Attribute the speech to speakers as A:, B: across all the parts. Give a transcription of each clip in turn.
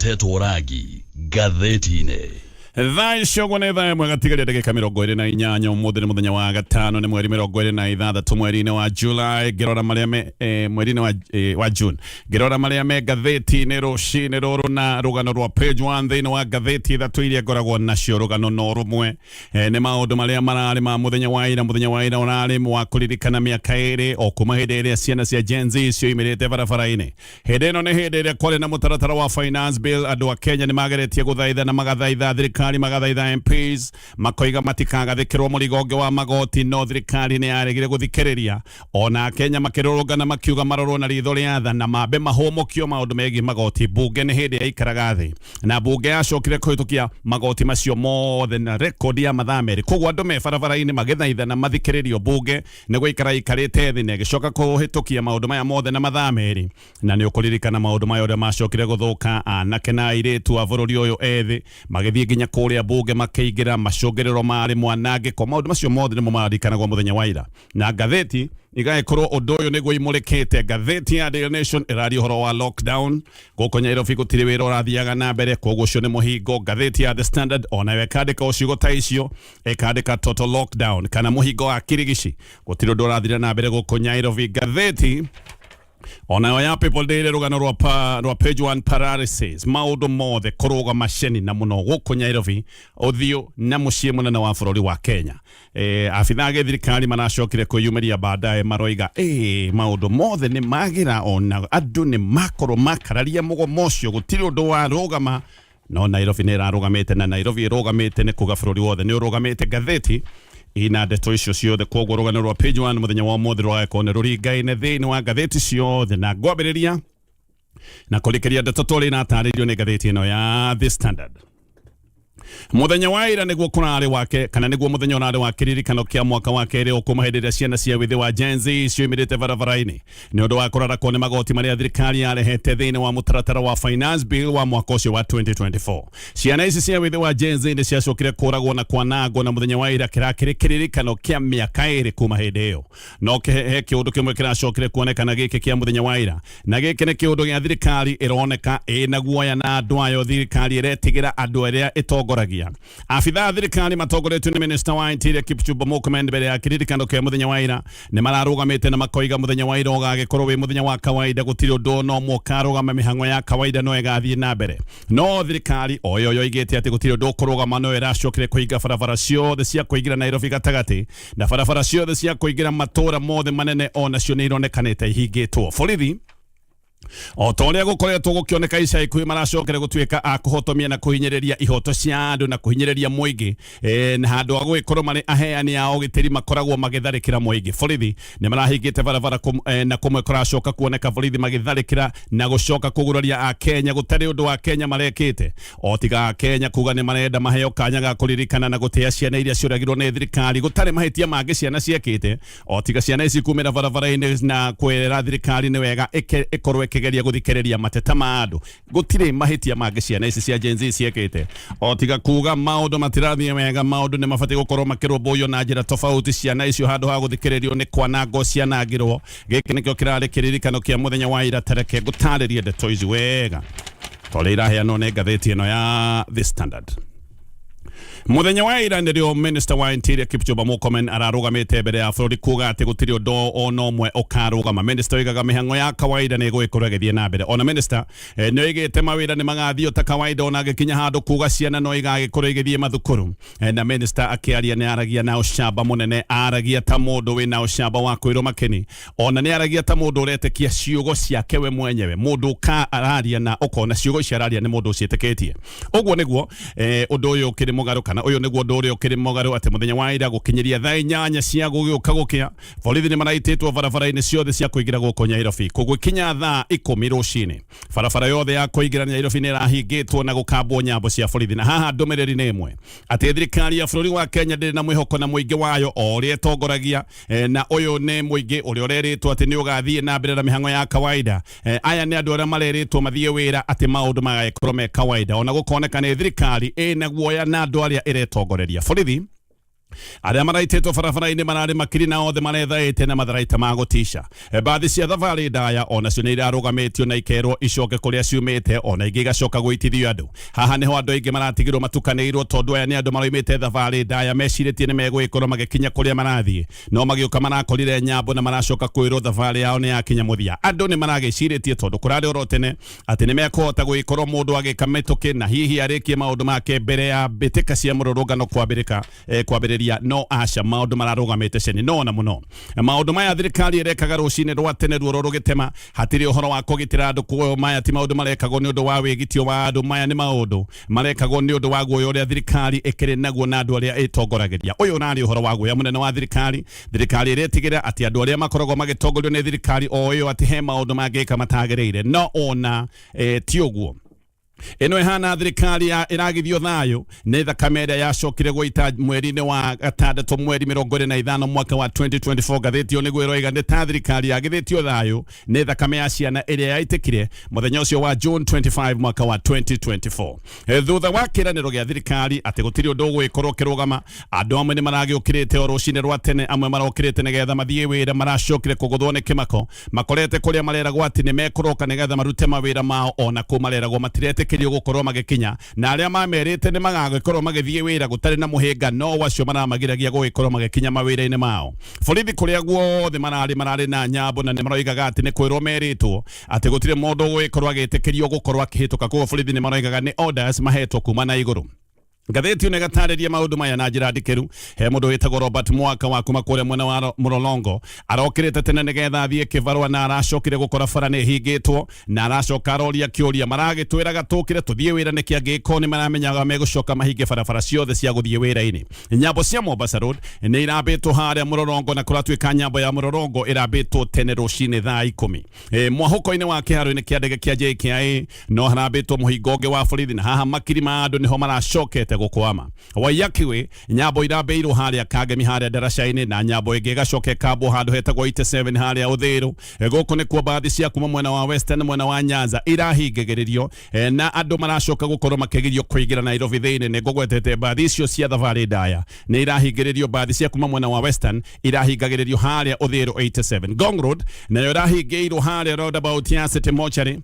A: Tetwo rangi ngathĩti-inĩ.
B: Thaa icio ũguo nĩ thaa ĩmwe gatigaria ndagĩka 28. Ũmũthĩ nĩ mũthenya wa gatano, nĩ mweri 26 mweri-inĩ wa July. Ngĩrora marĩa me mweri-inĩ wa June, ngĩrora marĩa me ngathĩti-inĩ rũcinĩ rũrũ na rũgano rwa page 1 thĩinĩ wa ngathĩti ithatũ iria ngoragwo nacio, rũgano no rũmwe. Nĩ maũndũ marĩa mararĩ ma mũthenya wa ira. Mũthenya wa ira ũrarĩ wa kũririkana mĩaka 2 o kuma hĩndĩ ĩrĩa ciana cia Gen Z cioimĩrĩte barabara-inĩ. Hĩndĩ ĩno nĩ hĩndĩ ĩrĩa kwarĩ na mũtaratara wa finance bill. Andũ a Kenya nĩ mageretie gũthaitha na magathaitha thirikari, magathaitha MPs, makoiga matikagathĩkĩrwo mũrigo ũngĩ wa magoti, no thirikari nĩ yaregire gũthikĩrĩria. Ona Akenya makĩrũrũngana makiuga marorwo na ritho rĩa tha na mambe mahũmũkio maũndũ megiĩ magoti. Bunge nĩ hĩndĩ yaikaraga thĩ na bunge yacokire kũhĩtũkia magoti macio mothe na rekondi ya mathaa 2. Koguo andũ me barabara-inĩ magĩthaitha na mathikĩrĩrio, bunge nĩ gũikara ikarĩte thĩ na ĩgĩcoka kũhĩtũkia maũndũ maya mothe na mathaa 2. Na nĩ ũkũririkana maũndũ maya ũrĩa macokire gũthũka, anake na airĩtu a bũrũri ũyũ ethĩ magĩthiĩ nginya kũrĩa bunge makĩingĩra, macũngĩrĩro marĩ mwanangĩko. Maũndũ macio mothe nĩmo mararikanagwo mũthenya wa ira na ngathĩti igagĩkorwo ũndũ ũyũ nĩguo imũrĩkĩte. Ngathĩti ya Daily Nation ĩraria ũhoro wa lockdown gũkũ Nairobi, gũtirĩ wĩra ũrathiaga na mbere, koguo ũcio nĩ mũhingo. Ngathĩti ya The Standard onayo ĩkandĩka o ciugo ta icio, ĩkandĩka total lockdown kana mũhingo wa kirigici, gũtirĩ ũndũ ũrathira na mbere gũkũ Nairobi. Ngathĩti onayo ya People Daily, rũgano rwa page 1, paralysis, maũndũ mothe kũrũgama ceni na mũno gũkũ Nairobi, ũthiũ na mũciĩ mũnene wa bũrũri wa Kenya. Abithaa a gĩthirikari maracokire kwĩyumĩria baadaye, maroiga maũndũ mothe nĩ magĩra, ona andũ nĩ makorwo makararia mũgomo ũcio, gũtirĩ ũndũ warũgama, no Nairobi nĩ ĩrarũgamĩte, na Nairobi ĩrũgamĩte nĩ kuga bũrũri wothe nĩ ũrũgamĩte. Ngathĩti ina ndeto icio ciothe, koguo rũgano rwa page 1 mũthenya wa ũmũthĩ rũgagĩkorwo nĩ rũringaine thĩinĩ wa ngathĩti ciothe. Na ngwambĩrĩria na kũrĩkĩria ndeto tũrĩ iratarĩrio nĩ ngathĩti ĩno ya The Standard. Mũthenya wa ira nĩguo kũrarĩ wake, kana nĩguo mũthenya ũrarĩ wa kĩririkano kĩa mwaka wa kerĩ o kuma hĩndĩ ĩrĩa ciana cia wĩthĩ wa Gen Z cioimĩrĩte barabara-inĩ nĩ ũndũ wa kũrarakwo nĩ magoti marĩa thirikari yarehete thĩinĩ wa mũtaratara wa finance bill wa mwaka ũcio wa 2024. Ciana ici cia wĩthĩ wa Gen Z nĩ ciacokire kũragwo na kwanangwo, na mũthenya wa ira kĩrakĩrĩ kĩririkano kĩa mĩaka 2 kuma hĩndĩ ĩyo. No he kĩũndũ kĩmwe kĩracokire kuonekana gĩkĩ kĩa mũthenya wa ira, na gĩkĩ nĩ kĩũndũ gĩa thirikari ĩroneka ĩna guoya na andũ ayo. Thirikari ĩretigĩra andũ arĩa ĩtongoragia. Abithaa a thirikari matongoretio nĩ Minister wa Interior Kipchumba Murkomen, mbere ya kĩririkano kĩa mũthenya wa ira nĩ mararũgamĩte na makoiga mũthenya wa ira ũgagĩkorwo wĩ mũthenya wa kawaida, gũtirĩ ũndũ no ũmwe ũkarũgama, mĩhang'o ya kawaida no ĩgathiĩ na mbere. No thirikari o ĩyo yoigĩte atĩ gũtirĩ ũndũ ũkũrũgama no ĩracokire kũhinga barabara ciothe cia kũingĩra Nairobi gatagatĩ, na barabara ciothe cia kũingĩra matũũra mothe manene o nacio nĩ ironekanĩte ihingĩtwo. Borithi, o ta ũrĩa gũkoretwo gũkĩoneka ica ikuhĩ, maracokere gũtuĩka a kũhotomia na kũhinyĩrĩria ihoto cia andũ na kũhinyĩrĩria mũingĩ, na handũ ha gũgĩkorwo marĩ aheani a ũgitĩri makoragwo magĩtharĩkĩra mũingĩ. Borithi nĩ marahingĩte barabara na kũmwe kũracoka kuoneka borithi magĩtharĩkĩra na gũcoka kũguraria Akenya gũtarĩ ũndũ wa Kenya marekĩte, o tiga Akenya kuga nĩ marenda maheo kanya ga kũririkana na gũtĩa ciana iria ciũragirwo nĩ thirikari, gũtarĩ mahĩtia mangĩ ciana ciekĩte o tiga ciana ici kumĩra barabara-inĩ na kwĩra thirikari nĩ wega ĩkorwo ĩkĩgeria gũthikĩrĩria mateta ma andũ. Gũtirĩ mahĩtia mangĩ ciana ici cia Gen Z ciekĩte o tiga kuga maũndũ matirathiĩ wega, maũndũ nĩ mabatiĩ gũkorwo makĩrũmbũiyo na njĩra tofauti. Ciana icio handũ ha gũthikĩrĩrio nĩ kwanangwo cianangirwo. Gĩkĩ nĩkĩo kĩrarĩ kĩririkano kĩa mũthenya wa ira. Tareke ngũtarĩrie ndeto ici wega torĩa iraheanwo nĩ ngathĩti ĩno ya The Standard. Mũthenya wa ira nĩrĩo Minister wa Interior Kipchumba Murkomen ararũgamĩte mbere ya bũrũri kuga atĩ gũtirĩ ũndũ ona ũmwe ũkarũgama. Minister oigaga mĩhang'o ya kawaida nĩ ĩgũgĩkorwo ĩgĩthiĩ na mbere. Ona minister nĩ oigĩte mawĩra nĩ magathiĩ ta kawaida, ona agĩkinya handũ kuga ciana no igagĩkorwo igĩthiĩ mathukuru. Na minister akĩaria nĩ aragia na ũcamba mũnene, aragia ta mũndũ wĩna ũcamba wa kwĩrwo makeni, ona nĩ aragia ta mũndũ ũretĩkia ciugo ciake we mwenyewe, mũndũ ũka araria na ũkona ciugo ici araria nĩ mũndũ ũciĩtĩkĩtie. Ũguo nĩguo ũndũ ũyũ ũkĩrĩ mũgarũ, kana ũyũ nĩguo ũndũ ũrĩa ũkĩrĩ mũgarũ, atĩ mũthenya wa ira gũkinyĩria thaa 8 cia gũgĩũka gũkĩa, borithi nĩ maraitĩtwo barabara-inĩ ciothe cia kũingĩra gũkũ Nairobi. Kũgĩkinya thaa 10 rũcinĩ, barabara yothe ya kũingĩra Nairobi nĩ ĩrahingĩtwo na gũkambwo nyambo cia borithi. Na haha ndũmĩrĩri nĩ ĩmwe, atĩ thirikari ya bũrũri wa Kenya ndĩrĩ na mwĩhoko na mũingĩ wayo o ũrĩa ĩtongoragia. Na ũyũ nĩ mũingĩ ũrĩa ũrerĩtwo atĩ nĩ ũgathiĩ na mbere na mĩhang'o ya kawaida. Aya nĩ andũ arĩa marerĩtwo mathiĩ wĩra atĩ maũndũ magagĩkorwo me kawaida, ona gũkoneka nĩ thirikari ĩna guoya na andũ arĩa ĩretongoreria. Borithi Arĩa maraitĩtwo barabara-inĩ mararĩ makiri na othe marethaĩte na matharaita ma gũtica. Mbathi cia thabarĩ ndaya onacio nĩ irarũgamĩtio na ikerwo icoke kũrĩa ciumĩte, ona ingĩ igacoka gũitithio andũ. Haha nĩho andũ aingĩ maratigirwo matukanĩirwo, tondũ aya nĩ andũ maroimĩte thabarĩ ndaya mecirĩtie nĩ megũgĩkorwo magĩkinya kũrĩa marathiĩ, no magĩũka marakorire nyambo na maracoka kwĩrwo thabarĩ yao nĩ yakinya mũthia. Andũ nĩ maragĩcirĩtie, tondũ kũrarĩ oro tene, atĩ nĩ mekũhota gũgĩkorwo mũndũ agĩka mĩtũkĩ na hihi arĩkie maũndũ make mbere ya mbĩtĩka cia mũrũrũngano kwambĩrĩka kwambĩrĩria, no aca, maũndũ mararũgamĩte ceni. No ona mũno maũndũ maya thirikari ĩrekaga rũcinĩ rwa tene ruoro rũgĩtema, hatirĩ ũhoro wa kũgitĩra andũ. Kuoyo maya ti maũndũ marekagwo nĩ ũndũ wa wĩgitio wa andũ, maya nĩ maũndũ marekagwo nĩ ũndũ wa guoya ũrĩa thirikari ĩkĩrĩ naguo na andũ arĩa ĩtongoragĩria. Ũyũ ũrarĩ ũhoro wa guoya mũnene wa thirikari. Thirikari ĩretigĩra atĩ andũ arĩa makoragwo magĩtongorio nĩ thirikari o ĩyo atĩ he maũndũ mangĩka matagĩrĩire, no ona ti ũguo. Ĩno ĩhana thirikari ya ĩragithio thayũ nĩ thakame ĩrĩa yacokire gũita mweri-inĩ wa gatandatũ, mweri 25, mwaka wa 2024. Ngathĩti ĩyo nĩguo ĩroiga, nĩ ta thirikari yagithĩtio thayũ nĩ thakame ya ciana ĩrĩa yaitĩkire mũthenya ũcio wa June 25, mwaka wa 2024. Thutha wa kĩranĩro gĩa thirikari atĩ gũtirĩ ũndũ ũgũgĩkorwo ũkĩrũgama, andũ amwe nĩ maragĩũkĩrĩte o rũcinĩ rwa tene. Amwe marokĩrĩte nĩgetha mathiĩ wĩra, maracokire kũgũthwo nĩ kĩmako. Makorete kũrĩa mareragwo atĩ nĩ mekũroka nĩgetha marute mawĩra mao, ona kũu mareragwo matiretĩkĩrio gũkorwo magĩkinya, na arĩa mamerĩte nĩ magagĩkorwo magĩthiĩ wĩra gũtarĩ na mũhĩnga, no acio maramagiragia gũgĩkorwo magĩkinya mawĩra-inĩ mao. Borithi kũrĩa guothe mararĩ na nyambo, na nĩ maroigaga atĩ nĩ kwĩrwo merĩtwo atĩ gũtirĩ mũndũ ũgũgĩkorwo agĩtĩkĩrio gũkorwo akĩhĩtũka. Koguo borithi nĩ maroigaga nĩ orders mahetwo kuma na igũrũ. Ngathĩti ĩno ĩgatarĩria maũndũ maya na njĩra ndikĩru. He mũndũ wĩtagwo Robert Mwaka wa kuma kũrĩa mwena wa Mũrolongo, arokĩrĩte tene nĩgetha athiĩ kĩbarũa, na aracokire gũkora bara nĩ ĩhingĩtwo, na aracoka aroria kĩũria, maragĩtwĩraga tũkĩre tũthiĩ wĩra nĩkĩ angĩgĩkorwo nĩ maramenyaga megũcoka mahinge barabara ciothe cia gũthiĩ wĩra-inĩ? Nyambo cia Mombasa Road nĩ irambĩtwo harĩa Mũrolongo, na kũratuĩka nyambo ya Mũrolongo ĩrambĩtwo tene rũcinĩ thaa 10. Mwahũko-inĩ wa kĩharo-inĩ kĩa ndege kĩa JKIA no harambĩtwo mũhingo ũngĩ wa borithi, na haha makiri ma andũ nĩho maracokete gũkwama. Waiyaki nyambo irambĩirwo harĩa Kangemi, harĩa ndaraca-inĩ, na nyambo ĩngĩ ĩgacoka ĩkambwo handũ hetagwo 87 harĩa Ũthĩrũ. Gũkũ nĩkuo mbathi cia kuma mwena wa Western, mwena wa Nyanza, irahingĩrĩrio, na andũ maracoka gũkorwo makĩgirio kũingĩra Nairobi thĩinĩ. Nĩ ngũgwetete mbathi icio cia thabarĩ ndaya nĩ irahingĩrĩrio. Mbathi cia kuma mwena wa Western irahingagĩrĩrio harĩa Ũthĩrũ 87. Ngong Road nayo ĩrahingĩirwo harĩa roundabout ya City Mortuary,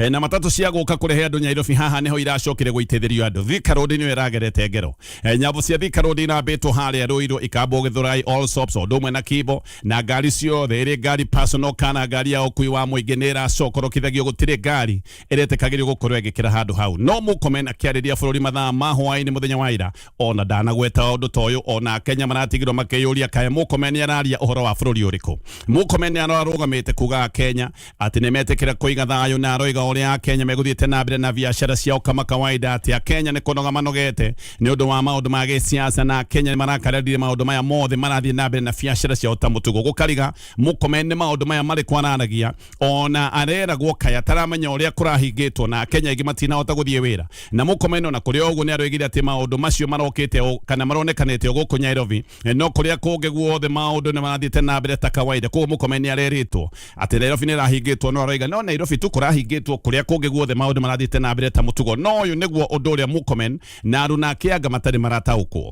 B: na matatũ cia gũka kũrehe andũ Nairobi haha nĩho iracokire gũitĩrĩrio andũ. Thika Road nĩyo ĩragerete ngero. Nyambo cia Thika Road irambĩtwo harĩa Ruiru, ikambwo Githurai, Allsops, o ũndũ ũmwe na Kibo, na ngari ciothe, ĩrĩ ngari personal kana ngari ya ũkui wa mũingĩ, nĩ ĩracokorokithagio. Gũtirĩ ngari ĩretĩkagĩrio gũkorwo ĩgĩkĩra handũ hau. No Murkomen akĩarĩria bũrũri mathaa ma hwaĩ-inĩ mũthenya wa ira, ona ndanagweta ũndũ ta ũyũ. Ona Kenya maratigirwo makĩyũria kaĩ Murkomen araria ũhoro wa bũrũri ũrĩkũ. Murkomen ararũgamĩte kuga Kenya atĩ nĩ metĩkĩra kũiga thayũ, na aroiga ũrĩa Akenya megũthiĩte na mbere na biacara ciao kama kawaida, atĩ Akenya nĩ kũnoga manogete nĩ ũndũ wa maũndũ ma gĩsiasa, na Akenya nĩ marakararire maũndũ maya mothe, marathiĩ na mbere na biacara ciao ta mũtugo. Gũkariga Murkomen nĩ maũndũ maya marĩkũ araragia, ona areragwo kaya taramenya ũrĩa kũrahingĩtwo na Akenya aingĩ matinahota gũthiĩ wĩra. Na Murkomen ona kũrĩ o ũguo nĩ aroigire atĩ maũndũ macio marokĩte kana maronekanĩte o gũkũ Nairobi, no kũrĩa kũngĩ guothe maũndũ nĩ marathiĩte na mbere ta kawaida. Koguo Murkomen nĩ arerĩtwo atĩ Nairobi nĩ ĩrahingĩtwo, no aroiga no Nairobi tu kũrahingĩtwo, kũrĩa kũngĩ guothe maũndũ marathiĩte na mbere ta mũtugo. No ũyũ nĩguo ũndũ ũrĩa Murkomen na aruna ake anga matarĩ marataũkwo.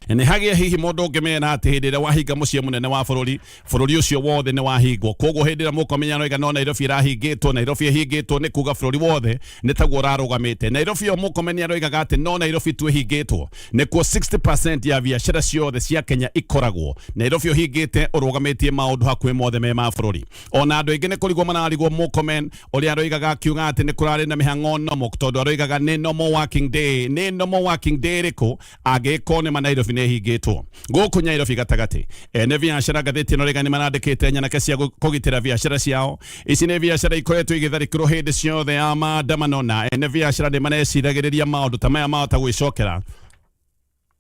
B: Nĩ hagĩe hihi mũndũ ũngĩmera atĩ hĩndĩ ĩrĩa wahinga mũciĩ mũnene wa bũrũri, bũrũri ũcio wothe nĩ wahingwo? Koguo hĩndĩ ĩrĩa Murkomen aroiga no Nairobi ĩrahingĩtwo, Nairobi ĩhingĩtwo nĩ kuga bũrũri wothe nĩ taguo ũrarũgamĩte. Nairobi ĩyo Murkomen aroigaga atĩ no Nairobi tu ĩhingĩtwo, nĩkuo 60% ya biacara ciothe cia Kenya ikoragwo. Nairobi ũhingĩte, ũrũgamĩtie maũndũ hakuhĩ mothe me ma bũrũri. Ona andũ aingĩ nĩ kũrigwo mararigwo Murkomen ũrĩa aroigaga akiuga atĩ nĩ kũrarĩ na mĩhang'o normal, tondũ aroigaga nĩ normal working day. Nĩ normal working day ĩrĩkũ angĩkorwo nĩ ma Nairobi nĩ ĩhingĩtwo? Gũkũ Nairobi gatagatĩ, ene biacara, ngathĩti ĩno rĩga, nĩ marandĩkĩte nyanake cia kũgitĩra biacara ciao. Ici nĩ biacara ikoretwo igĩtharĩkĩrwo hĩndĩ ciothe ya maandamano, na ene biacara nĩ mareciragĩrĩria maũndũ ta maya mahota gwĩcokera,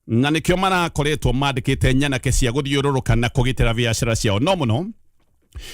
B: na nĩkĩo marakoretwo mandĩkĩte nyanake cia gũthiũrũrũka na kũgitĩra biacara ciao. No mũno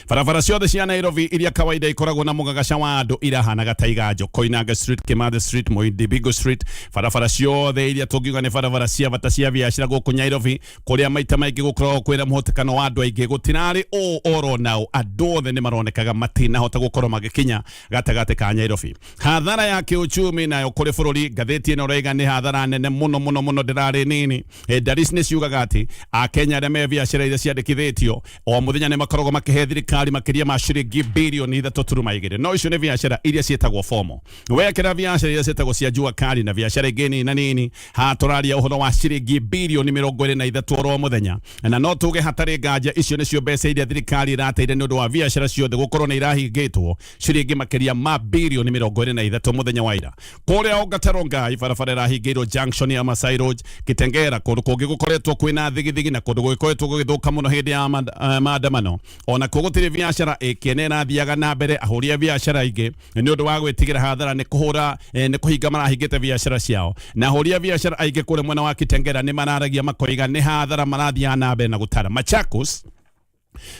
B: Barabara ciothe cia Nairobi iria kawaida ikoragwo na mũgagaca wa andũ irahanaga ta iganjo. Koinange Street, Kimathi Street, Muindi Street, barabara ciothe iria tũngiuga nĩ barabara cia bata cia biacara gũkũ Nairobi, kũrĩa maita maingĩ gũkoragwo kwĩna mũhatĩkano wa andũ aingĩ, gũtirarĩ ũũ oro nao andũ othe nĩ maronekaga matinahota gũkorwo magĩkinya gatagatĩ ka Nairobi. Hathara ya kĩuchumi nayo kũrĩ bũrũri, ngathĩti ĩno ĩroiga nĩ hathara nene mũno mũno mũno, ndĩrarĩ nini. Ndari nĩ ciugaga atĩ Akenya arĩa me biacara iria ciandĩkithĩtio o mũthenya nĩ makoragwo makĩhe thirikari makĩria ma ciringi bilioni 3.2. No icio nĩ biacara iria ciĩtagwo formal. Wekĩra biacara iria ciĩtagwo cia jua kali na biacara ingĩ nini na nini, haha tũraria ũhoro wa ciringi bilioni 23 oro mũthenya, na no tuge hatarĩ nganja icio nĩcio mbeca iria thirikari ĩrateire nĩ ũndũ wa biacara ciothe gũkorwo nĩ irahingĩtwo, ciringi makĩria ma bilioni 23 mũthenya wa ira. Kũrĩa Ongata Rongai barabara ĩrahingĩirwo junction ya Masai Road, Kitengera, kũndũ kũngĩ gũkoretwo kwĩna thigithigi na kũndũ gũgĩkoretwo gũgĩthũka mũno hĩndĩ ya maandamano. Ona kuo gũtirĩ biacara ĩkĩene ĩrathiaga na mbere. Ahũri a biacara aingĩ nĩ ũndũ wa gwĩtigĩra hathara nĩ kũhũra nĩ kũhinga marahingĩte biacara ciao, na ahũri a biacara aingĩ kũrĩa mwena wa Kitengera nĩ mararagia makoiga nĩ hathara marathiaga na mbere na gũtara. Machakos,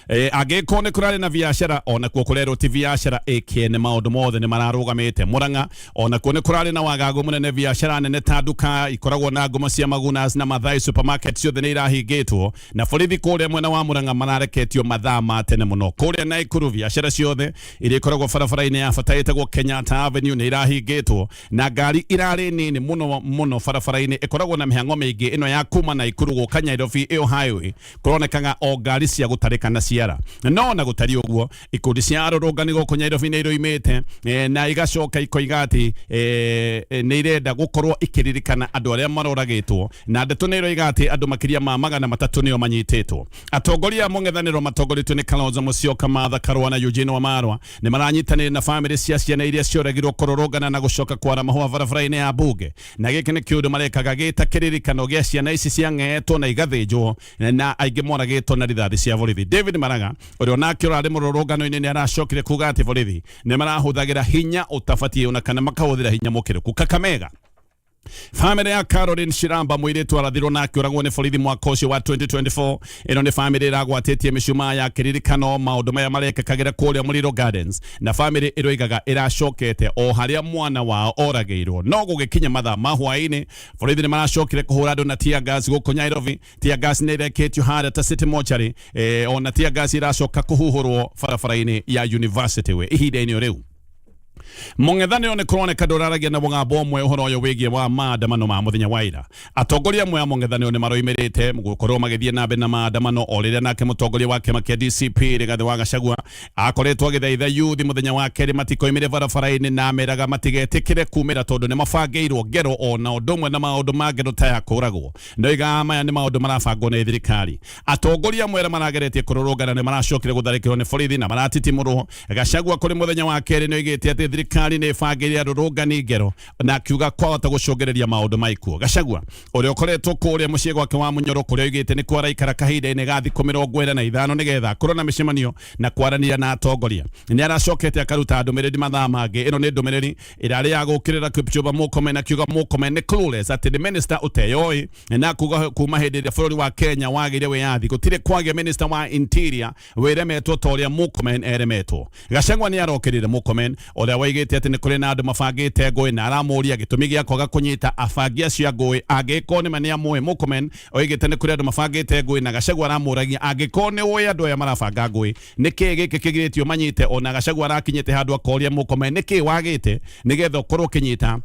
B: angĩkorwo nĩ kũrarĩ na biacara, ona kuo kũrerwo ti biacara ĩkĩene, maũndũ mothe nĩ mararũgamĩte. Murang'a ona kuo nĩ kũrarĩ na wagagu mũnene, biacara nene ta nduka ikoragwo na ngumo cia Magunas na Mathai Supermarket ciothe nĩ irahingĩtwo, na borithi kũrĩa mwena wa Murang'a marareketio mathaa ma tene mũno. Kũrĩa Naikuru biacara ciothe iria ikoragwo barabara-inĩ ya bata ĩtagwo Kenyatta Avenue nĩ irahingĩtwo, na ngari irarĩ nini mũno mũno barabara-inĩ ĩkoragwo na mĩhang'o mĩingĩ ĩno ya kuma Naikuru gũka Nairobi, ĩyo highway kũronekaga o ngari cia gũtarĩka na ciara. No na gũtariĩ ũguo, ikundi cia arũrũngani gũkũ Nairobi nĩ iroimĩte na igacoka ikoiga atĩ nĩ irenda gũkorwo ikĩririkana andũ arĩa maroragĩtwo, na ndeto nĩ iroiga atĩ andũ makĩria ma 300 nĩo manyitĩtwo. Atongoria a mũng'ethanĩro matongoretio nĩ Kalonzo Musyoka, Martha Karua na Eugene Wamalwa nĩ maranyitanĩire na bamĩrĩ cia ciana iria cioragirwo kũrũrũngana na gũcoka kwara mahũa barabara-inĩ ya bunge, na gĩkĩ nĩ kĩũndũ marekaga gĩta kĩririkano gĩa ciana ici ciang'etwo na igathĩnjwo, na aingĩ moragĩtwo na rithathi cia borithi. David Maraga, ũrĩa onake ũrarĩ mũrũrũngano-inĩ, nĩ aracokire kuga atĩ borithi nĩ marahũthagĩra hinya ũtabatiĩ ona kana makahũthĩra hinya mũkĩrũku. Kakamega, bamĩrĩ ya Caroline Shiramba, mũirĩtu arathirwo na akĩũragwo nĩ borithi mwaka ũcio wa 2024, ĩno nĩ bamĩrĩ ĩragwatĩtie mĩcumaa ya kĩririkano maũndũ maya marekĩkagĩra kũrĩa Muliro Gardens, na bamĩrĩ ĩroigaga ĩracokete o harĩa mwana wao oragĩirwo. No gũgĩkinya mathaa ma hwaĩ-inĩ, borithi nĩ maracokire kũhũra andũ na tear gas gũkũ Nairobi. Tear gas nĩ ĩrekĩtio harĩa ta City Mortuary, ona tear gas iracoka kũhuhũrwo barabara-inĩ ya University Way. Ihinda-inĩ o rĩu, mũng'ethanĩro nĩ kũroneka ndũraragia na mũgambo ũmwe ũhoro ũyũ wĩgiĩ wa maandamano ma mũthenya wa ira. Atongoria amwe a mũng'ethanĩro nĩ maroimĩrĩte gũkorwo magĩthiĩ na mbere na maandamano, o rĩrĩa nake mũtongoria wa kĩama kĩa DCP Rigathĩ wa Gachagua akoretwo agĩthaitha yuthi mũthenya wa kerĩ matikoimĩre barabara-inĩ, na ameraga matigetĩkĩre kumĩra tondũ nĩ mabangĩirwo ngero ona ũndũ ũmwe na maũndũ ma ngero ta ya kũragwo. Ndoiga maya nĩ maũndũ marabangwo nĩ thirikari. Atongoria amwe arĩa marageretie kũrũrũngana nĩ maracokire gũtharĩkĩrwo nĩ borithi na maratitimũrwo. Gachagua kũrĩ mũthenya wa kerĩ nĩ oigĩte atĩ thirikari nĩ ĩbangĩire arũrũngani ngero, na akiuga kwahota gũcũngĩrĩria maũndũ ma ikuũ. Gachagua, ũrĩa ũkoretwo kũrĩa mũciĩ gwake wa Munyoro, kũrĩa oigĩte nĩkuo araikara kahinda-inĩ ga thikũ 45 nĩgetha akorwo na mĩcemanio na kwaranĩria na atongoria, nĩ aracokete akaruta ndũmĩrĩri mathaa mangĩ. Ĩno nĩ ndũmĩrĩri ĩrarĩ ya gũkĩrĩra Kipchumba Murkomen, akiuga Murkomen nĩ clueless, atĩ nĩ minister ũteyoĩ, na kuga kuma hĩndĩ ĩrĩa bũrũri wa Kenya wagĩire wĩyathi gũtirĩ kwagĩa minister wa interior wĩremetwo ta ũrĩa Murkomen eremetwo. Gachagua nĩ arokĩrĩire Murkomen, ũrĩa waigĩte atĩ nĩ kũrĩ na andũ mabangĩte ngũĩ, na aramũria gĩtũmi gĩa kwaga kũnyita abangi acio a ngũĩ angĩkorwo nĩma nĩ amũĩ. Murkomen oigĩte nĩ kũrĩ andũ mabangĩte ngũĩ, na Gachagua aramũragia, angĩkorwo nĩ ũĩ andũ aya marabanga ngũĩ, nĩ kĩĩ gĩkĩ kĩgirĩtio manyite? Ona Gachagua arakinyĩte handũ akoria Murkomen, nĩ kĩĩ wagĩte nĩgetha ũkorwo ũkĩnyita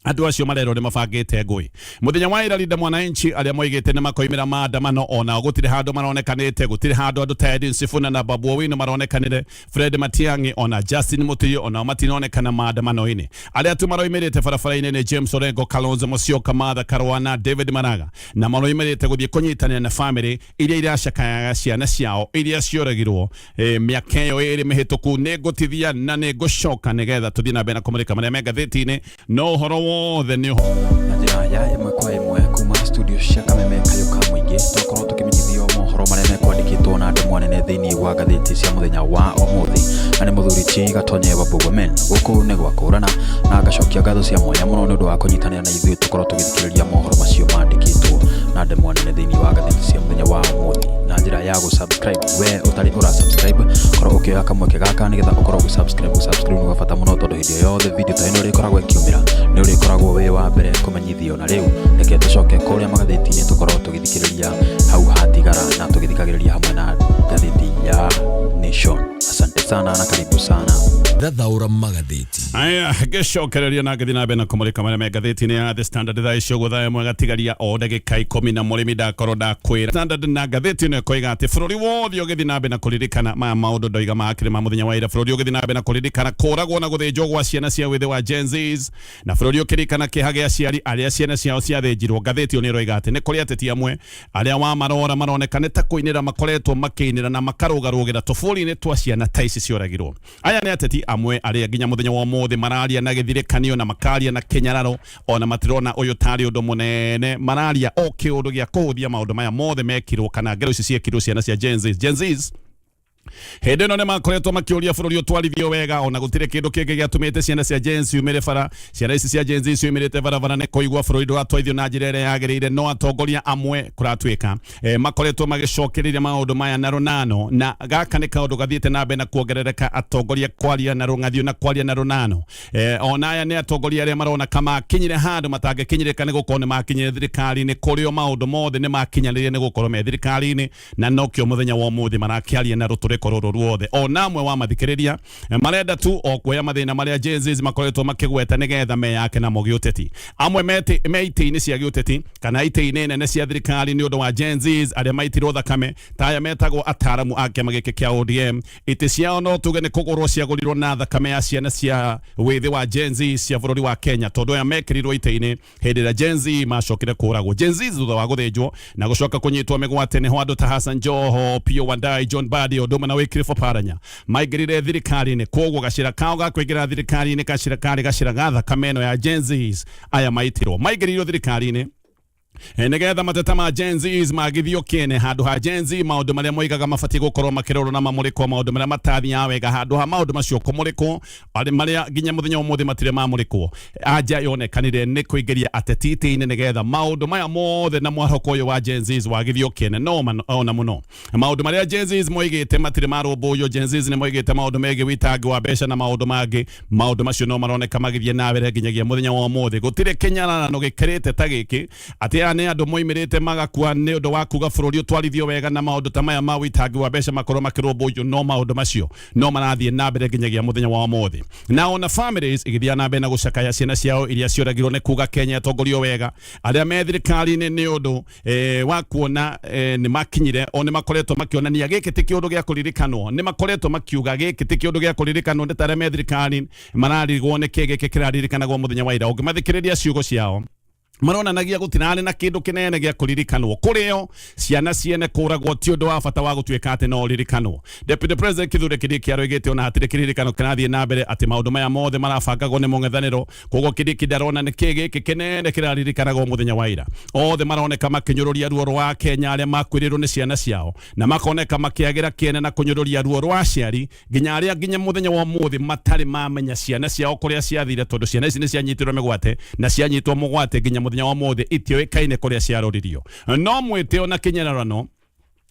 B: andũ acio marerwo nĩ mabangĩte ngũĩ? Mũthenya wa ira, Linda Mwananchi arĩa moigĩte nĩ makoimĩra maandamano, ona gũtirĩ handũ maronekanĩte. Gũtirĩ handũ andũ ta Edwin Sifuna na Babu Owino maronekanire. Fred Matiang'i ona Justin Muturi onao matinonekana maandamano-inĩ. Arĩa tu maroimĩrĩte barabara-inĩ nĩ James Orengo, Kalonzo Musyoka, Martha Karua na David Maraga, na maroimĩrĩte gũthiĩ kũnyitanĩra na bamĩrĩ iria iracakayaga ciana ciao iria cioragirwo mĩaka ĩyo 2 mĩhĩtũku. Nĩ ngũtithia na nĩ ngũcoka nĩgetha tũthiĩ na mbere na kũmũrĩka marĩa me ngathĩti-inĩ, no ũhoro wothe nĩ
C: Na njĩra ya ĩmwe kwa ĩmwe kuma studio cia Kameme Kayũ ka Mũingĩ, twakorwo tũkĩmenyithio mohoro. Mohoro marĩa mekwandĩkĩtwo na ndemwa nene thĩinĩ wa ngathĩti cia mũthenya wa ũmũthĩ, na nĩ mũthuri ti Gatonye wa Bogomen. Gũkũ nĩ gwakũrana na ngacokia ngatho cia mwanya mũno nĩ ũndũ wa kũnyitanĩra na ithuĩ tũkorwo tũgĩthikĩrĩria mohoro macio mandĩkĩtwo na ndemwa nene thĩinĩ wa ngathĩti cia mũthenya wa ũmũthĩ na njĩra ya gũ-subscribe. We ũtarĩ ũra subscribe, korwo ũkĩoya kamweke gaka nĩgetha ũkorwo ũgĩ-subscribe. Gũ-subscribe nĩ gwa bata mũno tondũ hĩndĩ o yothe video ta ĩno ĩrĩkoragwo ĩkiumĩra nĩ ũrĩkoragwo wĩ wa mbere kũmenyithio. Na rĩu reke tũcoke kũrĩa magathĩti-inĩ tũkorwo tũgĩthikĩrĩria hau hatigara na tũgĩthikagĩrĩria hamwe na ngathĩti ya Nation. Asante sana na karibu sana.
A: Thathaũra magathĩti.
B: Aya, ngĩcokereria na ngĩthiĩ na mbere na kũmũrĩka marĩa me ngathĩti-inĩ ya The Standard thaa icio ũguo thaa ĩmwe gatigaria o ndagĩka 10 na mũrĩmi ndakorwo ndakwĩra. Standard na ngathĩti ĩno ĩkoiga atĩ bũrũri wothe ũgĩthiĩ na mbere na kũririkana maya maũndũ ndoiga makĩrĩ ma mũthenya wa ira, bũrũri ũgĩthiĩ na mbere na kũririkana kũragwo na gũthĩnjwo gwa ciana cia wĩthĩ wa Gen Zs, na bũrũri ũkĩririkana kĩeha gĩa aciari arĩa ciana ciao ciathĩnjirwo. Ngathĩti ĩyo nĩ ĩroiga atĩ nĩ kũrĩ ateti amwe arĩa wamarora maroneka nĩ ta kũinĩra makoretwo makĩinĩra na makarũgarũgĩra tũbũri-inĩ twa ciana ta ici cioragirwo. Aya nĩ ateti amwe arĩa nginya mũthenya wa ũmũthĩ mararia na gĩthirĩkanio na makaria na kĩnyararo, ona matirona ũyũ tarĩ ũndũ mũnene, mararia o kĩũndũ gĩa kũhũthia maũndũ maya mothe mekirwo kana ngero ici ciekirwo ciana cia Gen Zs. Gen Zs hĩndĩ ĩno nĩ makoretwo makĩũria bũrũri ũtwarithio wega, ona gũtirĩ kĩndũ kĩngĩ gĩatũmĩte ciana cia Gen Z ciumĩre bara. Ciana ici cia Gen Z ciumĩrĩte barabara nĩ kũigua bũrũri ndũratwarithio na njĩra ĩrĩa yagĩrĩire, no atongoria amwe kũratuĩka makoretwo magĩcokereria maũndũ maya na rũnano, na gaka nĩ kaũndũ gathiĩte na mbere na kuongerereka, atongoria kwaria na rũng'athio na kwaria na rũnano. Ona aya nĩ atongoria arĩa marona kamakinyire handũ matangĩkinyĩrĩka nĩ gũkorwo nĩ makinyire thirikari-inĩ, kũrĩo maũndũ mothe nĩ makinyanĩire nĩ gũkorwo me thirikari-inĩ, na nokĩo mũthenya wa ũmũthĩ marakĩaria na rũtũrĩko rũrũ ruothe. Ona amwe wa mathikĩrĩria marenda tu o kuoya mathĩna marĩa Gen Zs makoretwo makĩgweta nĩgetha meyake namo gĩũteti. Amwe me itĩ-inĩ cia gĩũteti kana itĩ-inĩ nene cia thirikari nĩ ũndũ wa Gen Zs arĩa maitirwo thakame, ta aya metagwo ataramu a kĩama gĩkĩ kĩa ODM. Itĩ ciao no tuge nĩ kũgũrwo ciagũrirwo na thakame ya ciana cia wĩthĩ wa Gen Z cia bũrũri wa Kenya, tondũ aya mekĩrirwo itĩ-inĩ hĩndĩ ĩrĩa Gen Z macokire kũragwo. Gen Z thutha wa gũthĩnjwo na gũcoka kũnyitwo mĩgwate nĩho andũ ta Hassan Joho, Opiyo Wandayi, John Mbadi ũndũ ũmwe na Wycliffe Oparanya maingĩrire thirikari-inĩ. Koguo gacĩra kao ga kũingĩra thirikari-inĩ gacĩra karĩ gacĩra ga thakame ĩno ya Gen Zs aya maitirwo maingĩrĩirwo thirikari-inĩ nĩgetha mateta ma Gen Zs magithio kĩene. Handũ ha Gen Z maũndũ marĩa moigaga mabatiĩ gũkorwo makĩrorwo na mamũrĩkwo, maũndũ marĩa matathiaga wega, handũ ha maũndũ macio kũmũrĩkwo marĩa nginya mũthenya ũmũthĩ matirĩ mamũrĩkwo, anja yonekanire nĩ kũingĩria ateti itĩ-inĩ nĩgetha maũndũ maya mothe na mwarahũko ũyũ wa Gen Zs wagithio kĩene. No ona mũno maũndũ marĩa Gen Zs moigĩte matirĩ marũmbũiyo. Gen Zs nĩ moigĩte maũndũ megiĩ wĩitangi wa mbeca na maũndũ mangĩ. Maũndũ macio no maroneka magĩthiĩ na mbere nginyagia mũthenya wa ũmũthĩ. Gũtirĩ kĩnyararano gĩkĩrĩte ta gĩkĩ atĩ aya nĩ andũ moimĩrĩte magakua nĩ ũndũ wa kuga bũrũri ũtwarithio wega na maũndũ ta maya ma wĩitangi wa mbeca makorwo makĩrũmbũiyo, no maũndũ macio no marathiĩ na mbere nginyagia mũthenya wa ũmũthĩ. Na ona families igĩthiĩ na mbere na gũcakaya ciana ciao iria cioragirwo nĩ kuga Kenya ĩtongorio wega, arĩa me thirikari-inĩ nĩ ũndũ wa kuona nĩ makinyire o nĩ makoretwo makĩonania gĩkĩ ti kĩũndũ gĩa kũririkanwo, nĩ makoretwo makiuga gĩkĩ ti kĩũndũ gĩa kũririkanwo, nĩ ta arĩa me thirikari mararigwo nĩ kĩ gĩkĩ kĩraririkanagwo mũthenya wa ira. Ũngĩmathikĩrĩria ciugo ciao maronanagia gũtirarĩ na kĩndũ kĩnene gĩa kũririkanwo, kũrĩo ciana ciene kũragwo ti ũndũ wa bata wa gũtuĩka atĩ no ũririkanwo. Deputy President Kithure Kindiki aroigĩte ona hatirĩ kĩririkano kĩrathiĩ na mbere, atĩ maũndũ maya mothe marabangagwo nĩ mũng'ethanĩro. Koguo Kindiki ndarona nĩ kĩ gĩkĩ kĩnene kĩraririkanagwo mũthenya wa ira. Othe maroneka makĩnyũrũria ruo rwa Kenya arĩa makuĩrĩirwo nĩ ciana ciao, na makoneka makĩagĩra kĩene na kũnyũrũria ruo rwa aciari nginya arĩa nginya mũthenya wa ũmũthĩ matarĩ mamenya ciana ciao kũrĩa ciathire, tondũ ciana ici nĩ cianyitirwo mĩgwate na cianyitwo mũgwate nginya mũthenya wa ũmũthĩ itiũĩkaine kũrĩa ciaroririo. No mwĩtĩo na kĩnyararano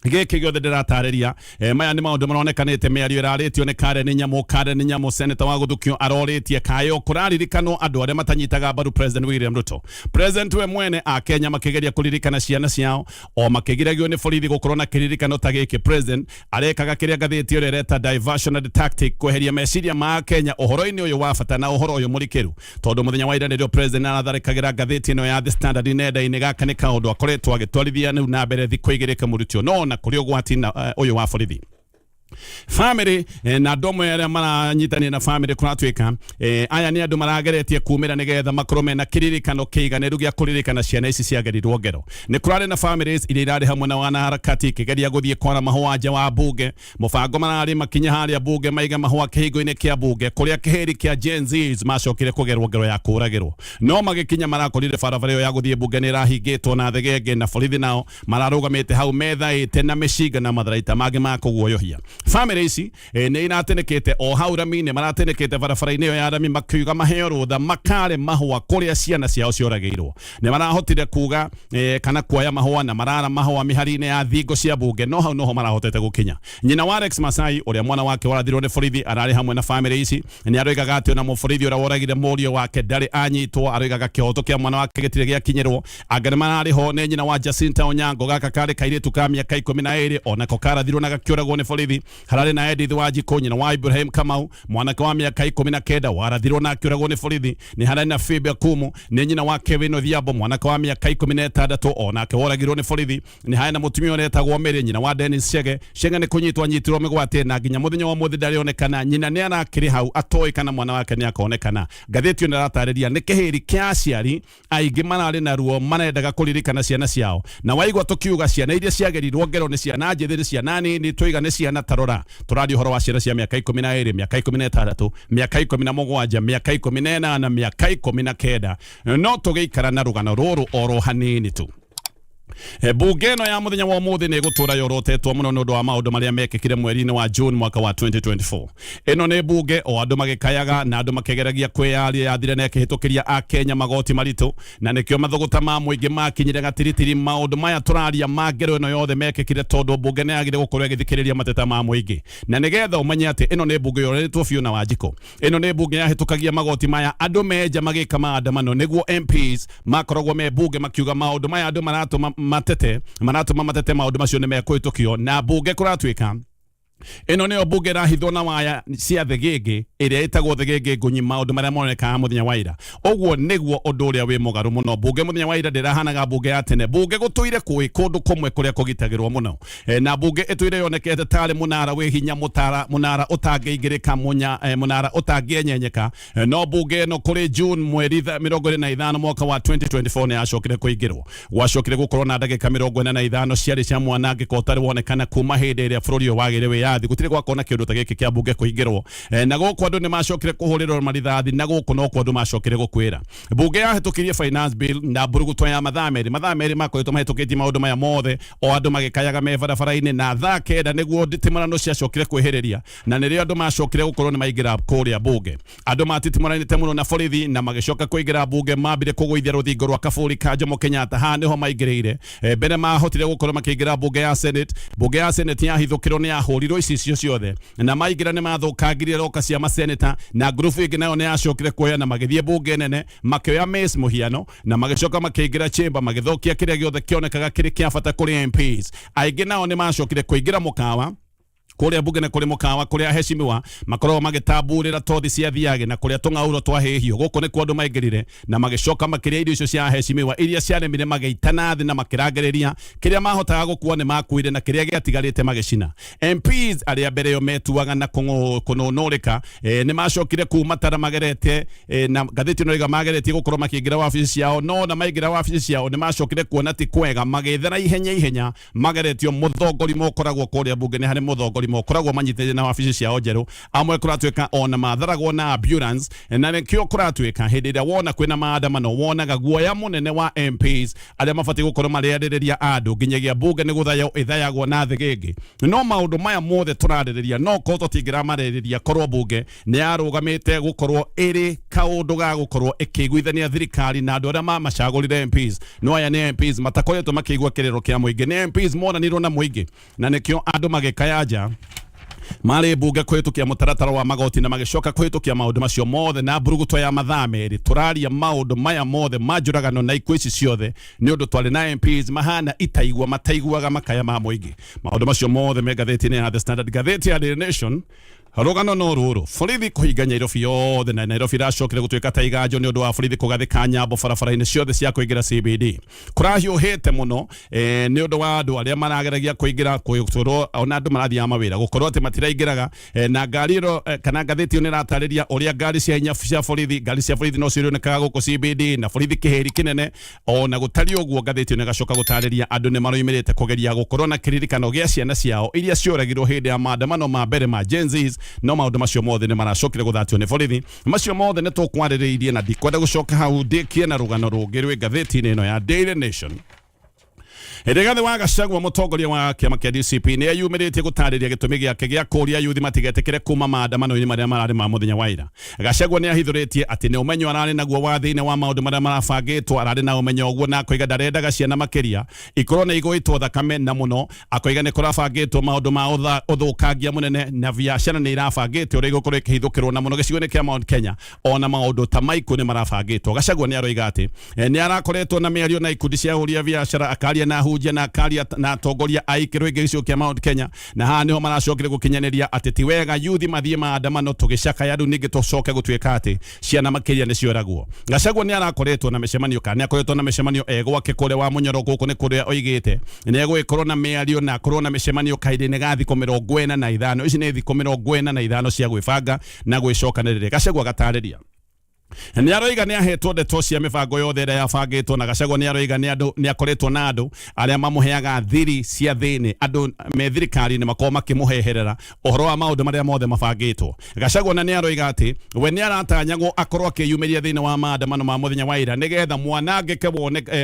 B: gĩkĩ gĩothe ndĩratarĩria, maya nĩ maũndũ maronekanĩte. Mĩario ĩrarĩtio nĩ Karen Nyamu. Karen Nyamu, seneta wa gũthukio, arorĩtie kayo kũraririkanwo andũ arĩa matanyitaga mbaru President William Ruto. President we mwene a Kenya makĩgeria kũririkana ciana ciao o makĩgiragio nĩ borithi gũkorwo na kĩririkano ta gĩkĩ. President arekaga kĩrĩa ngathĩti ĩrĩa ĩreta diversionary tactic, kweheria meciria ma Kenya ũhoro-inĩ ũyũ wa bata na ũhoro ũyũ mũrikĩru, tondũ mũthenya wa ira nĩrĩo president aratharĩkagĩra ngathĩti ĩno ya The Standard nenda-inĩ. Gaka nĩ kaũndũ akoretwo agĩtwarithia rĩu na mbere thikũ igĩrĩ kamũrutio, no ona kũrĩ ũgwati na ũyũ wa borithi. Family na andũ amwe arĩa maranyitanĩra na family kũratuĩka aya nĩ andũ marageretie kumĩra nĩgetha makorwo mena kĩririkano kĩiganĩru gĩa kũririkana ciana ici ciagerirwo ngero. Nĩ kũrarĩ na families iria irarĩ hamwe na wanaharakati ikĩgeria gũthiĩ kwara mahũa nja wa bunge. Mũbango mararĩ makinye harĩa bunge maige mahũa kĩhingo-inĩ kĩa bunge kũrĩa kĩhĩri kĩa Gen Zs macokire kũgerwo ngero ya kũragĩrwo. No magĩkinya marakorire barabara ĩyo ya gũthiĩ bunge nĩ ĩrahingĩtwo na thegenge na borithi nao mararũgamĩte hau methaĩte na mĩcinga na matharaita mangĩ ma kũguoyohia. Family ici nĩ iratenekete o hau rami-inĩ, maratenekete barabara-inĩ ĩyo ya rami makiuga maheo rũtha makare mahũa kũrĩa ciana ciao cioragĩirwo. Nĩ marahotire kuga kana kuoya mahũa na marara mahũa mĩhari-inĩ ya thingo cia bunge, no hau noho marahotete gũkinya. Nyina wa Alex Masai ũrĩa mwana wake warathirwo nĩ borithi ararĩ hamwe na family ici, nĩ aroigaga atĩ ona mũborithi ũrĩa woragire mũriũ wake ndarĩ anyitwo, aroigaga kĩhoto kĩa mwana wake gĩtirĩ gĩakinyĩrwo. Anga nĩ mararĩ ho nĩ nyina wa Jacinta Onyango, gaka karĩ kairĩtu ka mĩaka 12 onako karathirwo na gakĩũragwo nĩ borithi. Hararĩ na Edith Wanjikũ, nyina wa Ibrahim Kamau, mwanake wa mĩaka 19 warathirwo na akĩũragwo nĩ borithi. Nĩ hararĩ na Phoebe Akumu, nĩ nyina wa Kevin Odhiambo, mwanake wa mĩaka 16 onake woragirwo nĩ borithi. Nĩ harĩ na mũtumia ũretagwo Mary, nyina wa Dennis Chege. Chege nĩ kũnyitwo anyitirwo mĩgwate na nginya mũthenya wa ũmũthĩ ndarĩ onekana. Nyina nĩ arakĩrĩ hau atoĩ kana mwana wake nĩ akonekana. Ngathĩti ĩyo nĩ ĩratarĩria nĩ kĩhĩri kĩa aciari aingĩ mararĩ na ruo marendaga kũririkana ciana ciao. Na waigua tũkiuga ciana iria ciagerirwo ngero nĩ ciana njĩthĩ, nĩ ciana nini, tũiga nĩ ciana tarora, tũraria ũhoro wa ciana cia mĩaka 12, mĩaka 16, mĩaka 17, mĩaka 18, mĩaka 19. No tũgĩikara na rũgano rũrũ oro hanini tu. Bunge ĩno ya mũthenya wa ũmũthĩ nĩ ĩgũtũra yorotetwo mũno nĩ ũndũ wa maũndũ marĩa mekĩkire mweri-inĩ wa June mwaka wa 2024. Ĩno nĩ bunge o andũ magĩkayaga na andũ makĩgeragia kwĩyaria yathire na ĩkĩhĩtũkĩria Akenya magoti maritũ, na nĩkĩo mathũgũta ma mũingĩ makinyire gatiritiri. Maũndũ maya tũraria ma ngero ĩno yothe mekĩkire tondũ bunge nĩ yagire gũkorwo ĩgĩthikĩrĩria mateta ma mũingĩ. Na nĩgetha ũmenye atĩ ĩno nĩ bunge yorĩtwo biũ na Wanjikũ, ĩno nĩ bunge yahĩtũkagia magoti maya andũ menja magĩka maandamano nĩguo MPs makoragwo me bunge makiuga maũndũ maya andũ maratũma matete, maratũma matete maũndũ macio nĩ mekũhĩtũkio na bunge kũratuĩka ĩno nĩyo bunge ĩrahithwo na waya cia thĩgĩngĩ ĩrĩa ĩtagwo thĩgĩngĩ ngũnyi maũndũ marĩa monekaga mũthenya wa ira. Ũguo nĩguo ũndũ ũrĩa wĩ mũgarũ mũno. Bunge mũthenya wa ira ndĩrahanaga bunge ya tene. Bunge gũtũire kwĩ kũndũ kũmwe kũrĩa kũgitagĩrwo mũno, na bunge ĩtũire yonekete tarĩ mũnara wĩ hinya, mũnara ũtangĩingĩrĩka, mũnara ũtangĩenyenyeka. No bunge ĩno kũrĩ June mweri 25 mwaka wa 2024 nĩ yacokire kũingĩrwo. Gwacokire gũkorwo na ndagĩka 45 ciarĩ cia mwanangĩko ũtarĩ wonekana kuma hĩndĩ ĩrĩa bũrũri ũyũ wagĩire wĩyathi. Gũtirĩ gwakorwo na kĩũndũ ta gĩkĩ kĩa bunge kũingĩrwo. Na gũkũ andũ nĩ macokire kũhũrĩrwo marithathi, na gũkũ nokuo andũ macokire gũkwĩra. Bunge yahĩtũkirie finance bill na mburuguto ya mathaa merĩ. Mathaa merĩ makoretwo mahĩtũkĩtie maũndũ maya mothe o andũ magĩkayaga me barabara-inĩ, na thaa 9 nĩguo nditimũrano ciacokire kwĩhĩrĩria, na nĩrĩo andũ macokire gũkorwo nĩ maingĩra kũrĩa bunge. Andũ matitimũranĩte mũno na borithi na magĩcoka kũingĩra bunge, mambire kũgũithia rũthingo rwa kabũri ka Jomo Kenyatta. Haha nĩho maingĩrĩire. Mbere mahotire gũkorwo makĩingĩra bunge ya Senate. Bunge ya Senate yahithũkĩrwo nĩ yahũrirwo icicio ciothe, na maingĩra nĩ mathũkangirie roka cia maseneta, na ngurubu ĩngĩ nayo nĩ yacokire kuoya na magĩthiĩ bunge nene makĩoya mace mũhiano, na magĩcoka makĩingĩra chamber magĩthũkia kĩrĩa gĩothe kĩonekaga kĩrĩ kĩa bata kũrĩ MPs. Aingĩ nao nĩ macokire kũingĩra mũkawa kũrĩa bunge nĩ kũrĩ mũkawa kũrĩa aheshimiwa makoragwo magĩtamburĩra tothi cia thiagĩ na kũrĩa tũng'aurũ twahĩhio. Gũkũ nĩkuo andũ maingĩrire na magĩcoka makĩrĩa irio icio cia aheshimiwa iria ciaremire, magĩitana thĩ na makĩrangĩrĩria. Kĩrĩa mahotaga gũkua nĩ makuire na kĩrĩa gĩatigarĩte magĩcina. MPs arĩa mbere ĩyo metuaga na kũnũnũrĩka nĩ macokire kuma tara magerete, na ngathĩti ĩno ĩga mageretie gũkorwo makĩingĩra wabici ciao, no na maingĩra wabici ciao nĩ macokire kuona ti kwega, magĩthera ihenya ihenya mageretio mũthongori mokoragwo kũrĩa bunge. Nĩ harĩ mũthongori mokoragwo manyitĩrĩire na wabici ciao njerũ. Amwe kũratuĩka ona matharagwo na ambulance, na nĩkĩo kũratuĩka hĩndĩ ĩrĩa wona kwĩna maandamano wonaga guoya mũnene wa MPs arĩa mabatiĩ gũkorwo marĩarĩrĩria andũ nginyagia bunge nĩ gũthaywo ĩthayagwo na thĩgĩngĩ. No maũndũ maya mothe tũrarĩrĩria no korwo tũtingĩramarĩrĩria korwo bunge nĩ yarũgamĩte gũkorwo ĩrĩ kaũndũ ga gũkorwo ĩkĩiguithania thirikari na andũ arĩa mamacagũrire MPs. No aya nĩ MPs matakoretwo makĩigua kĩrĩro kĩa mũingĩ, nĩ MPs monanirwo na mũingĩ, na nĩkĩo andũ magĩkaya nja marĩ bunge kũhĩtũkia mũtaratara wa magoti na magĩcoka kũhĩtũkia maũndũ macio mothe na mburuguto ya mathaa merĩ. Tũraria maũndũ maya mothe ma njũragano na ikuũ ici ciothe nĩ ũndũ twarĩ na MPs mahana itaigua mataiguaga makaya ma mũingĩ. Maũndũ macio mothe me ngathĩti-inĩ ya The Standard. Ngathĩti ya Daily Nation. Rũgano no rũrũ, borithi kũhinga Nyairobi yothe, na Nairobi iracokire gũtuĩka ta iganjo nĩ ũndũ wa borithi kũgathĩka nyambo barabara-inĩ ciothe cia kũingĩra CBD. Kũrahiũhĩte mũno nĩ ũndũ wa andũ arĩa marageragia kũingĩra gũkorwo ona andũ marathiaga mawĩra gũkorwo atĩ matiraingĩraga, na ngari ĩno, kana ngathĩti ĩyo nĩ ĩratarĩria ũrĩa ngari cia hinya cia borithi, ngari cia borithi no cionekaga gũkũ CBD na borithi kĩhĩri kĩnene. Ona gũtariĩ ũguo, ngathĩti ĩno ĩgacoka gũtarĩria andũ nĩ maroimĩrĩte kũgeria gũkorwo na kĩririkano gĩa ciana ciao iria cioragirwo hĩndĩ ya maandamano ma mbere ma Gen Zs, no maũndũ macio mothe nĩ maracokire gũthatio nĩ borithi. Macio mothe nĩ tũkwarĩrĩirie na ndikwenda gũcoka hau, ndĩkie na rũgano rũngĩ rwĩ ngathĩti-inĩ ĩno ya Daily Nation. Rigathĩ wa Gachagua, mũtongoria wa kĩama kĩa DCP, nĩ eyumĩrĩtie gũtarĩria gĩtũmi gĩake gĩa kũria yuthi matigetĩkĩre kuma maandamano-inĩ marĩa mararĩ ma mũthenya wa ira. Gachagua nĩ ahithũrĩtie atĩ nĩ ũmenyo ararĩ naguo wa thĩinĩ wa maũndũ marĩa marabangĩtwo, ararĩ na ũmenyo ũguo na akoiga ndarendaga ciana makĩria ikorwo nĩ igũitwo thakame, na mũno akoiga nĩ kũrabangĩtwo maũndũ ma ũthũkangia mũnene na biacara nĩ irabangĩtwo ũrĩa igũkorwo ikĩhithũkĩrwo na mũno gĩcigo-inĩ kĩa Mount Kenya, ona maũndũ ta maiku nĩ marabangĩtwo. Gachagua nĩ aroiga atĩ nĩ arakoretwo na mĩario na ikundi cia ahũri a biacara, akaria na ahunjia na akaria na atongoria a ikĩro ingĩ gĩcigo kĩa Mount Kenya, na haha nĩho maracokire gũkinyanĩria atĩ ti wega yuthi mathiĩ maandamano tũgĩcakaya rĩu ningĩ tũcoke gũtuĩka atĩ ciana makĩria nĩ cioragwo. Gachagua nĩ arakoretwo na mĩcemanio, kana nĩ akoretwo na mĩcemanio e gwake kũrĩa wa Mũnyoro, gũkũ nĩ kũrĩa oigĩte nĩ egũgĩkorwo na mĩario na akorwo na mĩcemanio kahinda-inĩ ga thikũ 45. Ici nĩ thikũ 45 cia gwĩbanga na gwĩcokanĩrĩria. Gachagua agatarĩria nĩ aroiga nĩ ahetwo ndeto cia mĩbango yothe ĩrĩa yabangĩtwo, na Gachagua nĩ aroiga nĩ andũ nĩ akoretwo na andũ arĩa mamũheaga thiri cia thĩinĩ, andũ me thirikari-inĩ makorwo makĩmũheherera ũhoro wa maũndũ marĩa mothe mabangĩtwo. Gachagua na nĩ aroiga atĩ we nĩ aratanyagwo akorwo akĩyumĩria thĩinĩ wa maandamano ma mũthenya wa ira nĩgetha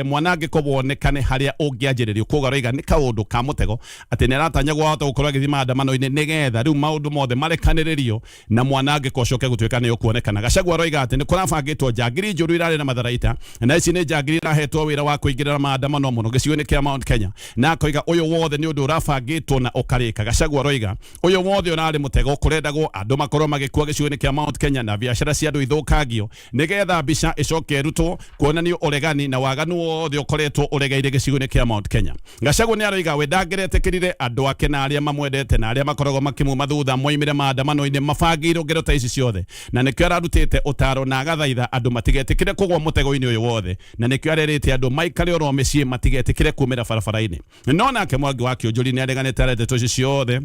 B: mwanangĩko wonekane harĩa ũngĩanjĩrĩrio. Koguo aroiga nĩ kaũndũ ka mũtego atĩ nĩ aratanyagwo ahote gũkorwo agĩthiĩ maandamano-inĩ nĩgetha rĩu maũndũ mothe marekanĩrĩrio na mwanangĩko ũcoke gũtuĩka nĩ ũkuonekana. Gachagua aroiga atĩ nĩ kũrabangĩtwo njangiri njũru irarĩ na matharaita, na ici nĩ njangiri irahetwo wĩra wa kũingĩrĩra maandamano mũno gĩcigo-inĩ kĩa Mount Kenya, na akoiga ũyũ wothe nĩ ũndũ ũrabangĩtwo na ũkarĩka. Gachagua aroiga ũyũ wothe ũrarĩ mũtego, kũrendagwo andũ makorwo magĩkua gĩcigo-inĩ kĩa Mount Kenya na biacara cia andũ ithũkangio nĩgetha mbica ĩcoke ĩrutwo kuonanio ũregani na waganu wothe ũkoretwo ũregeire gĩcigo-inĩ kĩa Mount Kenya. Gachagua nĩ aroiga we ndangĩretĩkĩrire andũ ake na arĩa mamwendete na arĩa makoragwo makĩmuma thutha moimĩre maandamano-inĩ mabangĩirwo ngero ta ici ciothe, na nĩkĩo ararutĩte ũtaro na agathaitha andũ matigetĩkĩre kũgwa mũtego-inĩ ũyũ wothe, na nĩkĩo arerĩte andũ maikare oro mĩciĩ matigetĩkĩre kumĩra barabara-inĩ. No nake Mwangi wa Kĩũnjũri nĩ areganĩte ndeto ici ciothe,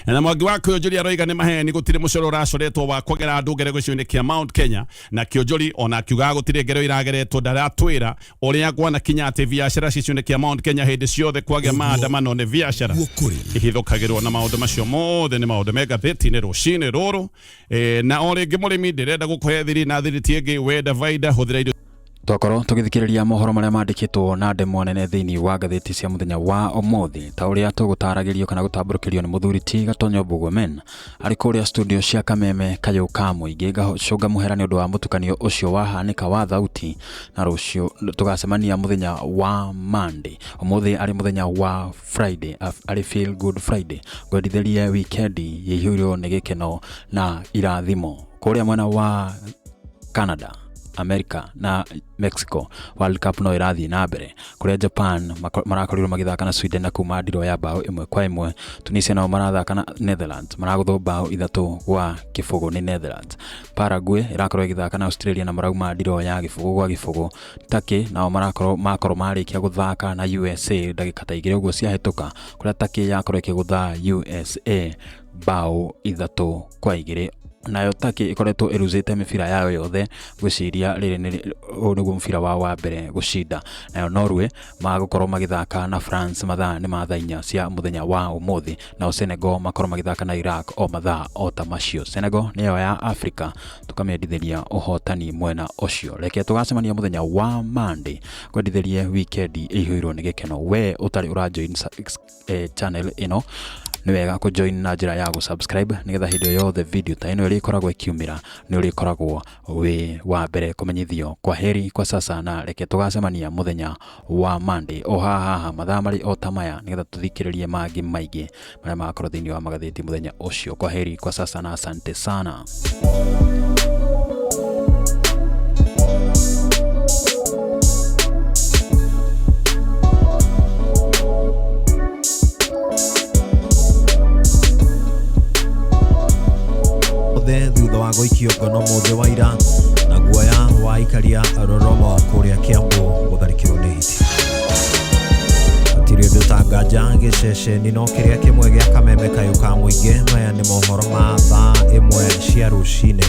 B: na Mwangi wa Kĩũnjũri aroiga nĩ maheni, gũtirĩ mũcoro ũracoretwo wa kũgera andũ ngero gĩcigo-inĩ kĩa Mount Kenya, na Kĩũnjũri ona akiugaga gũtirĩ ngero irageretwo, ndaratwĩra ũrĩa gwanakinya atĩ biacara gĩcigo-inĩ kĩa Mount Kenya hĩndĩ ciothe kwagĩa maandamano nĩ biacara ihithũkagĩrwo, na maũndũ macio mothe nĩ maũndũ me ngathĩti-inĩ rũcinĩ rũrũ. Na o rĩngĩ mũrĩmi, ndĩrenda gũkũhe thiri na thiri ti ĩngĩ, wenda baida hũthĩra indo.
C: Twakorwo tũgĩthikĩrĩria mohoro marĩa mandĩkĩtwo na ndemwa nene thĩinĩ wa ngathĩti cia mũthenya wa ũmũthĩ, ta ũrĩa tũgũtaragĩrio kana gũtambũrũkĩrio nĩ mũthuri ti Gatonyo Mbugua-Men arĩ kũrĩa studio cia Kameme Kayũ ka Mũingĩ. Ngacũnga mũhera nĩ ũndũ wa mũtukanio ũcio wahanĩka wa thauti, na rũciũ tũgacemania mũthenya wa Monday. Ũmũthĩ arĩ mũthenya wa Friday, arĩ Feel Good Friday. Ngwendithĩrie wikendi ĩihũirwo nĩ gĩkeno na irathimo. Kũrĩa mwena wa Canada, America na Mexico, World Cup no ĩrathiĩ na mbere, kũrĩa Japan marakorirwo magĩthaka na Sweden na kuma ndirũ ya mbaũ 1-1. Tunisia nao marathaka na Netherlands, maragũthwo mbaũ 3-0 nĩ Netherlands. Paraguay ĩrakorwo ĩgĩthaka na Australia na marauma ndirũ ya 0-0. Turkey nao marakorwo makorwo marĩkia gũthaka na USA ndagĩka ta 2 ũguo ciahĩtũka, kũrĩa Turkey yakorwo ĩkĩgũtha USA mbaũ 3-2. Nayo Turkey ĩkoretwo ĩruzĩte mĩbira yayo yothe, ngwĩciria rĩrĩ nĩ ũyũ nĩguo mũbira wao wa mbere gũcinda. Nayo Norway magũkorwo magĩthaka na France mathaa nĩ ma thaa 4 cia mũthenya wa ũmũthĩ, nao Senegal makorwo magĩthaka na Iraq o mathaa o ta macio. Senegal nĩyo ya Africa, tũkamĩendithĩria ũhotani mwena ũcio. Reke tũgacemania mũthenya wa Monday, ngwendithĩrie wikendi ĩihũirwo nĩ gĩkeno. We ũtarĩ ũrajoin channel ĩno, nĩ wega kũjoin na njĩra ya gũsubscribe, nĩgetha hĩndĩ o yothe video ta ĩno ĩrĩkoragwo ĩkiumĩra nĩ ũrĩkoragwo wĩ wa mbere kũmenyithio. Kwa heri kwa sasa, na reke tũgacemania mũthenya wa Monday o haha haha mathaa marĩ o ta maya, nĩgetha tũthikĩrĩrie mangĩ maingĩ marĩa magakorwo thĩinĩ wa magathĩti mũthenya ũcio. Kwa heri kwa sasa na asante sana.
D: Gũikio ngono mũthĩ wa ira na guoya wa aikaria Roromo kũrĩa Kiambu gũtharĩkĩrwo nĩ hiti. Hatirĩ ũndũ ta nganja gĩceceni no kĩrĩa kĩmwe gĩa kameme kayũ ka mũingĩ. Maya nĩ mohoro ma thaa 1 cia rũcinĩ.